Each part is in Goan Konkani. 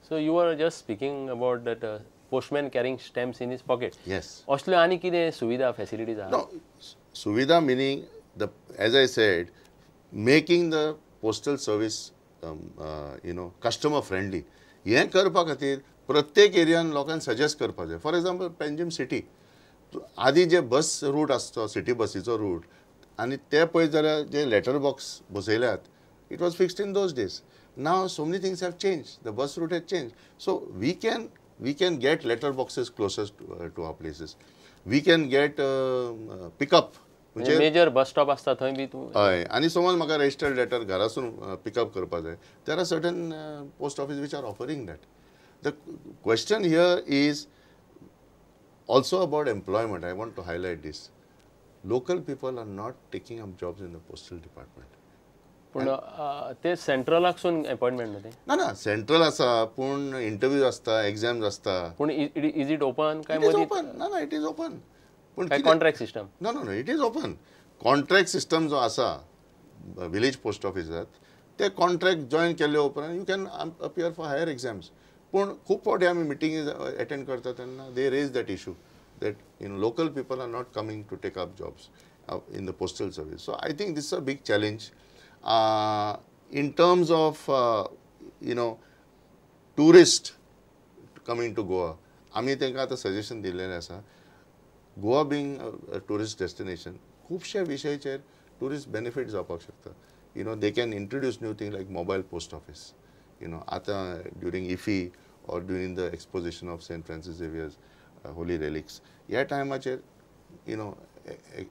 So you are just speaking about that postman carrying stamps in his pocket. Yes. असल्यो आनी कितें सुविधा, फॅसिलिटीज आहा? No, Suvidha meaning the, as I said, making the postal service customer friendly. हें करपा खातीर प्रत्येक एरियान लोकांक सजेस्ट करपाक जाय. फॉर एग्जाम्पल, पेंजीम सिटी आदी जे बस रूट आसता, सिटी बसीचो रूट, आनी ते पळयत जाल्यार जे लेटर बॉक्स बसयल्यात, it was fixed in those days. Now so many things have change, the bus route has change. So we can get letter boxes closest to our places, we can get pickup म्हणजे मेजर बस स्टॉप आसता थंय बी तूं हय, आनी समज म्हाका रजिस्टर्ड लेटर घरासून पिकअप करपा जाय, there are certain post office which are offering that. The question here is also about employment. I want to highlight this. Local people are not taking up jobs in the postal department. पूण ते सेंट्रलाकसून अपॉयंटमेंट न्हू ते? ना ना, सेंट्रल आसा, पूण इंटरव्यू आसता, एग्जाम्स आसता. पूण is it open काय It is मदीं open. ना ना, it is open. पूण काय contract system? No, it is open. Contract system जो आसा विलेज पोस्ट ऑफिसात, ते कॉन्ट्रॅक्ट जॉयन केले उपरांत you can appear for higher exams. पूण खूब फावटी आमी मिटिंगी एटेंड करता तेन्ना they raise that issue that in local people are not coming to take up jobs in the postal service. So I think this a big challenge in terms of tourist coming to Goa. आमी तांकां आतां सजेशन दिल्लेलें आसा, गोवा बींग टुरिस्ट डेस्टिनेशन, खुबशे विशयाचेर टुरिस्ट बेनिफीट जावपाक शकता. They can introduce new thing like mobile post office. आतां during IFFI or during the exposition of Saint Francis Xavier's holy relics, ह्या टायमाचेर you know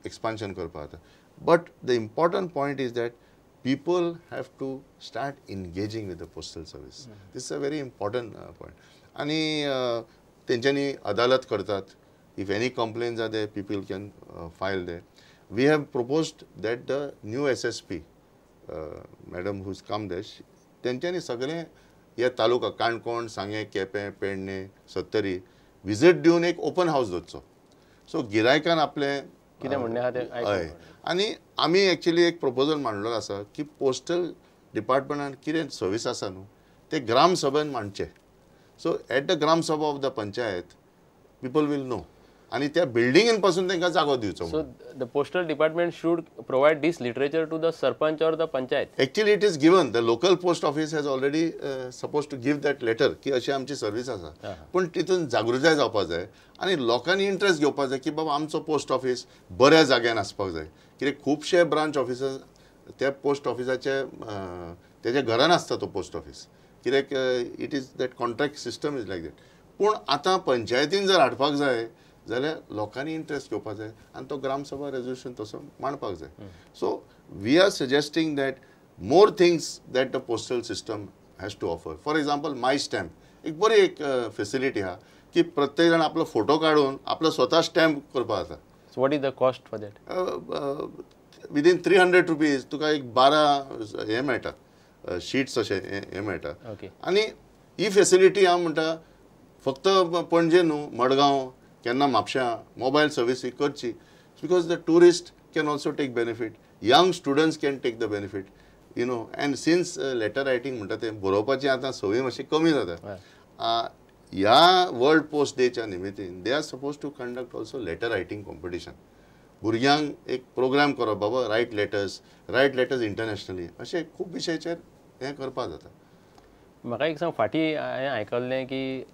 expansion करपाक जाता. But the important point is that people have to start engaging with the postal service. This is a very important point. आनी तेंच्यांनी अदालत करतात. If any complaints are there, people can file there. We have proposed that the new SSP madam who's come there, तेंच्यांनी सगळे हे तालुका, काणकोण, सांगें, केपें, पेडणे, सत्तरी विजीट दिवन एक ओपन हावस दवरचो, सो गिरायकान आपलें कितें म्हणणें आहा तें आयकूंक. हय, आनी आमी एक्चुली एक प्रपोजल मांडलेलो आसा की पोस्टल डिपार्टमेंटान कितें सर्वीस आसा न्हू, ते ग्राम सभेन मांडचे. So at the gram sabha of the panchayat, people will know आनी त्या बिल्डिंगेन पासून तांकां जागो दिवचो. So the postal department should provide this literature to the sarpanch or the panchayat. Actually, it is given. The local post office has already suppose to give that letter की अशी आमची सर्वीस आसा. पूण तितून जागृताय जावपाक जाय आनी लोकांनी इंट्रस्ट घेवपाक जाय की बाबा, आमचो पोस्ट ऑफिस बऱ्या जाग्यान आसपाक जाय. कित्याक खुबशे ब्रांच ऑफिसर्स त्या पोस्ट ऑफिसाचे तेज्या घरान आसता तो पोस्ट ऑफिस, कित्याक it is that contract system is like that. पूण आतां पंचायतीन जर हाडपाक जाय जाल्यार लोकांनी इंट्रस्ट घेवपाक जाय आनी तो ग्रामसभा रेजोल्युशन तसो मांडपाक जाय. So we are suggesting that more things that the postal system has to offer. For example, my stamp एक बरी एक फेसिलिटी आहा की प्रत्येक जाण आपलो फोटो काडून आपलो स्वता स्टॅम्प करपाक जाता. So what is the cost for that? Within ₹300 तुका एक 12 हे मेळटा, शीट्स अशें हें मेळटा. आनी ही फेसिलिटी हांव म्हणटा फक्त पणजे न्हू, मडगांव, केन्ना म्हापश्यां मोबायल सर्वीस ही करची, because the tourist can also take benefit, young students can take the benefit. And since letter writing म्हणटा तें बरोवपाची आतां संवय मातशी कमी जाता, ह्या वर्ल्ड पोस्ट डेच्या निमित्तान they are suppose to conduct also letter writing competition. भुरग्यांक एक प्रोग्राम करप, बाबा, write letters, write letters internationally, अशें खूब विशयाचेर हें करपाक जाता. म्हाका एक सांग, फाटीं हांवें आयकल्लें की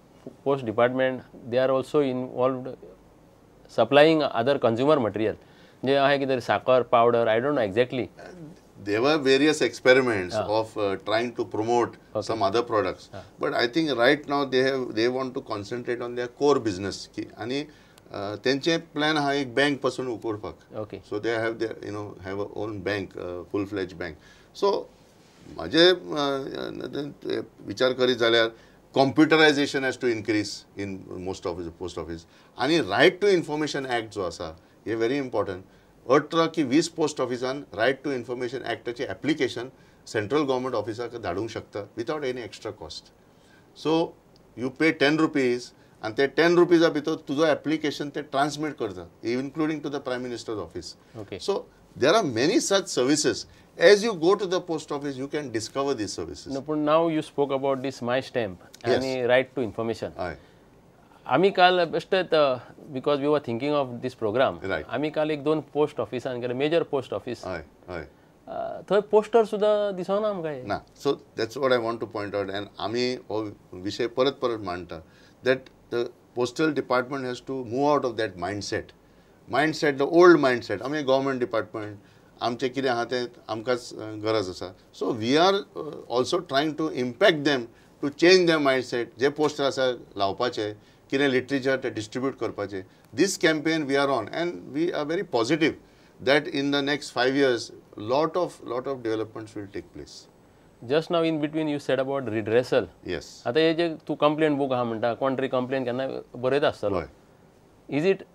post department, they are also involved supplying other consumer material, म्हणजे अशें कितें साकर, powder, I don't know exactly. There were various experiments of trying to promote some other products, but I think right now they want to concentrate on their core business की आणि तेंचे प्लॅन आहा एक बँक पासून उगडपाक. So they have they have a own bank, full fledge bank. So म्हाजे विचार करीत जाल्यार computerization has to increase in most office, post office. आनी रायट टू इन्फॉर्मेशन एक्ट जो आसा, हे व्हेरी इम्पॉर्टंट. 18 की 20 पोस्ट ऑफिसान रायट टू इन्फॉर्मेशन एक्टाचे एप्लिकेशन सेंट्रल गव्हर्मेंट ऑफिसाक धाडूंक शकता without any extra cost. So you pay ₹10 आनी ते 10 रुपीजा भितर तुजो एप्लिकेशन ते ट्रान्समीट करता, including to the Prime Minister's office. So there are many such services. As you go to the post office, you can discover these services. No, but now you spoke about this my stamp. आनी रायट टू इन्फॉर्मेशन. आमी काल बेश्टेच because we were thinking of this program, आमी काल एक दोन पोस्ट ऑफिसान गेले, मेजर पोस्ट ऑफिस, थंय पोस्टर सुद्दां दिसना आमकां. ना, so that's what I want to point out. And आमी हो विशय परत परत मांडटा that the postal department has to move out of that mindset, the old mindset. आमी गव्हर्मेंट डिपार्टमेंट, आमचें कितें आहा तें आमकांच गरज आसा. So we are also trying to impact them to change their mindset. J poster आसा लावपाचे, कितें लिटरेचर ते डिस्ट्रिब्यूट करपाचे. This campaign we are on and we are very positive that in the next 5 years lot of developments will take place. Just now in between you said about redressal. Yes. आतां हे जे तूं कंप्लेन बूक आहा म्हणटा, कोण तरी कंप्लेन केन्ना बरयता आसतलो, is it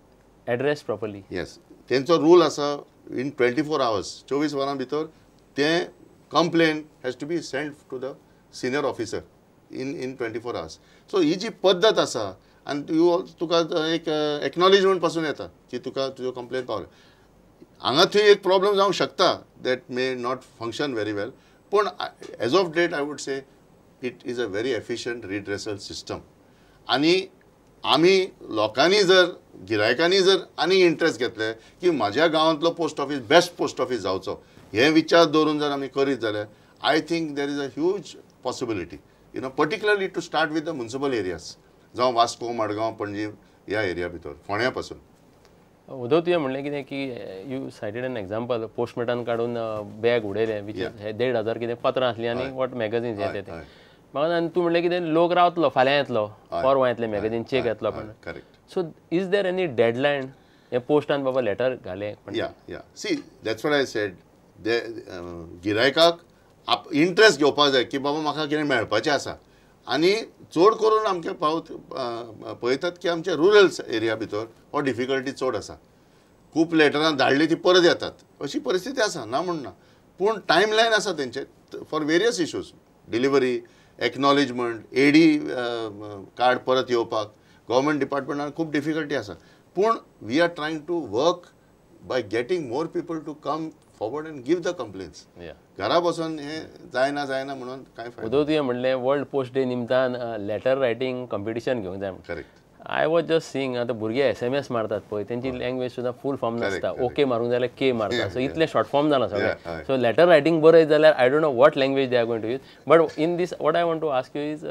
address properly? Yes, तेंचो रूल आसा इन 24 hours, 24 वरां भितर तें complain has to be send to the senior officer in 24 hours. So ही जी पद्दत आसा आनी you तुका एक एक्नॉलेजमेंट पासून येता की तुका तुजो कंप्लेन पावले. हांगा थंय एक प्रॉब्लम जावंक शकता that may not function very well, पूण as of date I would say it is a very efficient redressal system. आनी आमी लोकांनी जर, गिरायकांनी जर आनी इंट्रस्ट घेतले की म्हाज्या गांवांतलो post office best post office जावचो, हे विचार दवरून जर आमी करीत जाल्यार I think there is a huge possibility, you know, particularly to start with the municipal areas, जावं वास्को, मडगांव, पणजी ह्या एरिया भितर, फोंड्या पासून. उदव, तुवें म्हणलें कितें की you cited N example, पोस्टमेटान काडून बॅग उडयलें, which 1500 कितें पत्रां आसलीं आनी what magazines हें तें. म्हाका आनी तूं म्हणलें कितें लोक रावतलो, फाल्यां येतलो, परवां येतलें, मॅगझीन चेक येतलो पण. Correct. So is there any deadline हें पोस्टान बाबा लेटर घालें? Yeah yeah, see that's what I said, गिरायकाक इंट्रस्ट घेवपाक जाय की बाबा म्हाका कितें मेळपाचें आसा. आनी चड करून आमचे पावत पळयतात की आमच्या रुरल एरिया भितर हो डिफिकल्टी चड आसा. खूब लेटरां धाडली ती परत येतात, अशी परिस्थिती आसा, ना म्हण ना, पूण टायम लायन आसा तेंचे for various issues, delivery, acknowledgement, AD card परत येवपाक गव्हर्मेंट डिपार्टमेंटान खूब डिफिकल्टी आसा. पूण we are trying to work by getting more people to come forward and give the complaints. घरा बसून हे जायना जायना म्हणून काय फायदो. उदव, तुवें म्हणलें वर्ल्ड पोस्ट डे निमतान लेटर रायटींग कॉम्पिटिशन घेवंक जाय. Correct. I was just seeing आतां भुरगे SMS मारतात पळय, तेंची लँग्वेज सुद्दां फूल फॉर्म नासता, ओके मारूंक जाल्यार के मारता, सो इतलें शॉर्ट फॉर्म जालां सगळें. सो लेटर रायटींग बरयत जाल्यार I don't know what language they are going to use. But in this what I want to ask you is,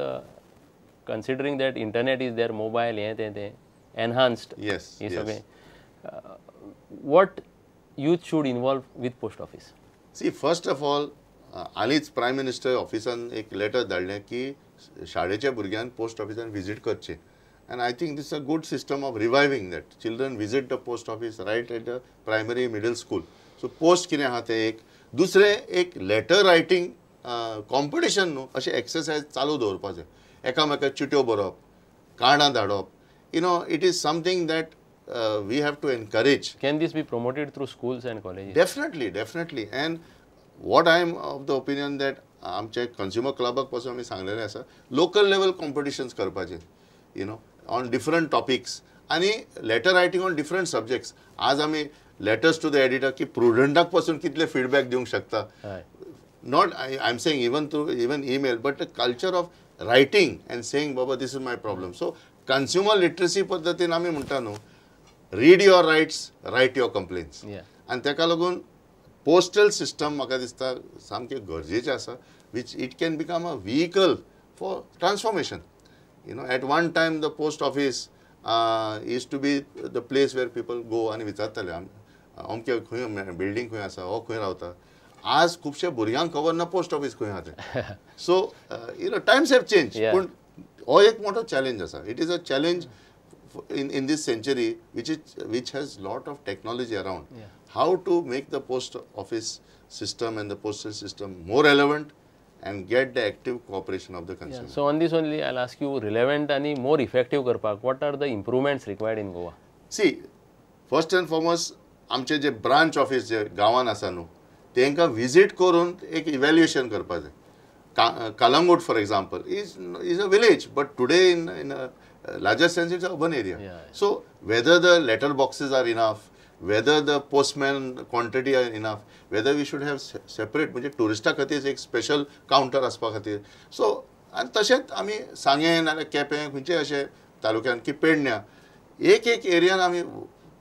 considering that internet is there, mobile हें तें तें एनहान्स्ड हें सगळें, what youth should involve with post office? See, first of all, हालींच प्रायम मिनिस्टर ऑफिसान एक लेटर धाडलें की शाळेच्या भुरग्यान पोस्ट ऑफिसान विजीट करचें. And I think this is a good system of reviving that. Children visit the post office right at the primary, middle school. So post कितें आहा तें एक. दुसरें एक लेटर रायटींग कॉम्पिटिशन न्हू, अशें एक्सरसायज चालू दवरपा जाय. एकामेकाक चिट्यो बरोवप, कार्डां धाडप, you know, it is something that we have to encourage. Can this be promoted through schools and colleges? Definitely, definitely. And what I am of the opinion that आमचे कंज्युमर क्लबाक पासून आमी सांगलेलें आसा, लोकल लेवल कॉम्पिटिशन्स करपाचें, you know, on different topics आनी letter writing on different subjects. आज आमी लेटर्स टू the editor की प्रुडंटाक पासून कितले फिडबॅक दिवंक शकता. Not I am saying even through even email, but the culture of writing and saying Baba this is my problem. So consumer literacy पद्दतीन आमी म्हणटा न्हू, read your rights, write your complaints. आनी ताका लागून पोस्टल सिस्टम म्हाका दिसता सामकें गरजेचें आसा, which it can become a vehicle for transformation. You know, at one time the post office used to be the place where people go आनी विचारताले अमके खंय बिल्डींग खंय आसा, हो खंय रावता. आज खुबशे भुरग्यांक खबर ना पोस्ट ऑफिस खंय आहा तें. So you know, times have change, पूण हो एक मोठो चॅलेंज आसा. It is a challenge in this century which has lot of technology around. How to make the post office system and the postal system more relevant and get the active cooperation of the consumer. So on this only I'll ask you, relevant and more effective karpak, what are the improvements required in Goa? See, first and foremost, आमचे जे ब्रांच ऑफिस जे गांवान आसा न्हू, तेंकां विजीट करून एक इव्हॅल्युएशन करपा जाय. Calangute for example is a village, but today in a larger sense it's urban area. So whether the letter boxes are enough, whether the postman quantity are enough, whether we should have separate, म्हणजे टुरिस्टा खातीर एक स्पेशल कावंटर आसपा खातीर. So आनी तशेंच आमी सांगें नाल्यार केपें खंयचे अशे तालुक्यान की पेडण्या एक एक एरियान आमी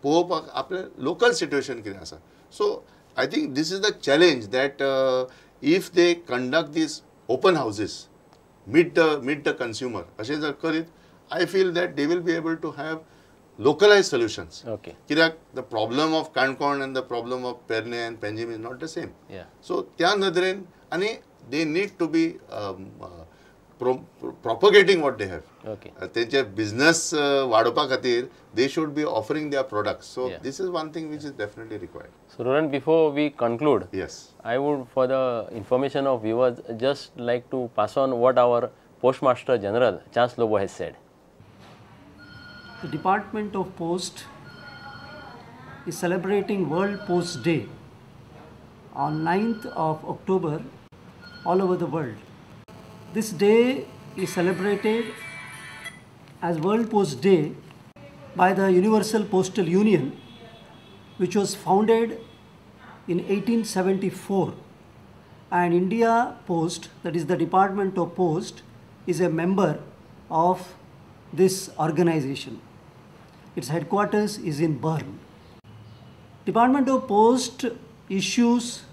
पळोवपाक आपलें लोकल सिट्युएशन कितें आसा. So I think this is the challenge that if they conduct these open houses, meet the consumer अशें जर करीत, I feel that they will be able to have localized solutions. Okay. कित्याक the problem of Canacona and the problem of Pernem and Panjim is not the same. So त्या नदरेन आनी they need to be propagating what they have. Okay. तेंचे बिझनस वाडोवपा खातीर they should be offering their products. So this is one thing which is definitely required. So Roland, before we conclude, yes, I would, for the information of viewers, just like to pass on what our Postmaster General Chance Lobo has said. The Department of Post is celebrating World Post Day on 9th of October all over the world. This day is celebrated as World Post Day by the Universal Postal Union, which was founded in 1874, and India Post, that is the Department of Post, is a member of this organization. Its headquarters is in Bern. Department of Post issues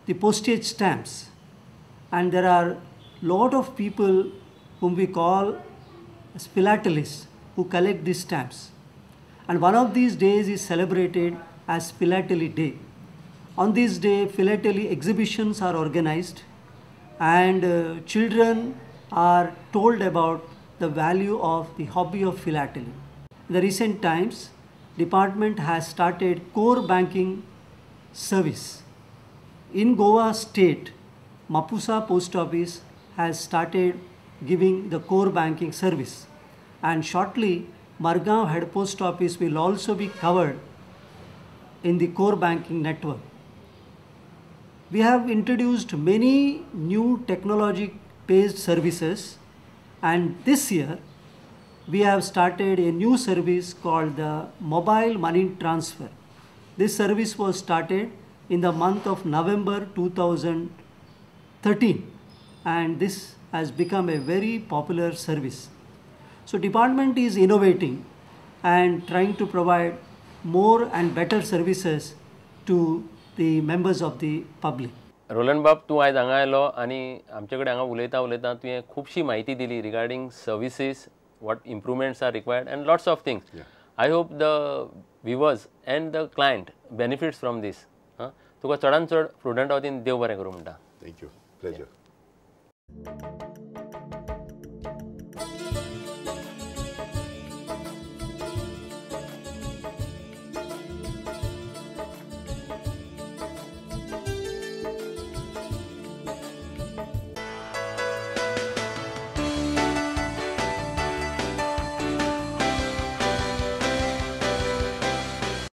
the postage stamps, and there are lot of people whom we call as philatelists who collect these stamps. And one of these days is celebrated as Philately Day. On this day, philately exhibitions are organized, and children are told about the value of the hobby of philately. In the recent times, department has started core banking service. In Goa state, Mapusa Post Office has started giving the core banking service, and shortly Margao Head Post Office will also be covered in the core banking network. We have introduced many new technology based services, and this year we have started a new service called the mobile money transfer. This service was started in the month of November 2013, and this has become a very popular service. So department is innovating and trying to provide more and better services to the members of the public. Roland बाब, तूं आयज हांगा आयलो आनी आमचे कडेन हांगा उलयता उलयता तुवें खुबशी म्हायती दिली regarding services, what improvements are required and lots of things. I hope the viewers and the client benefits from this. तुका चडान चड प्रुडंटा वतीन देव बरें करूं म्हणटा. Thank you. Pleasure.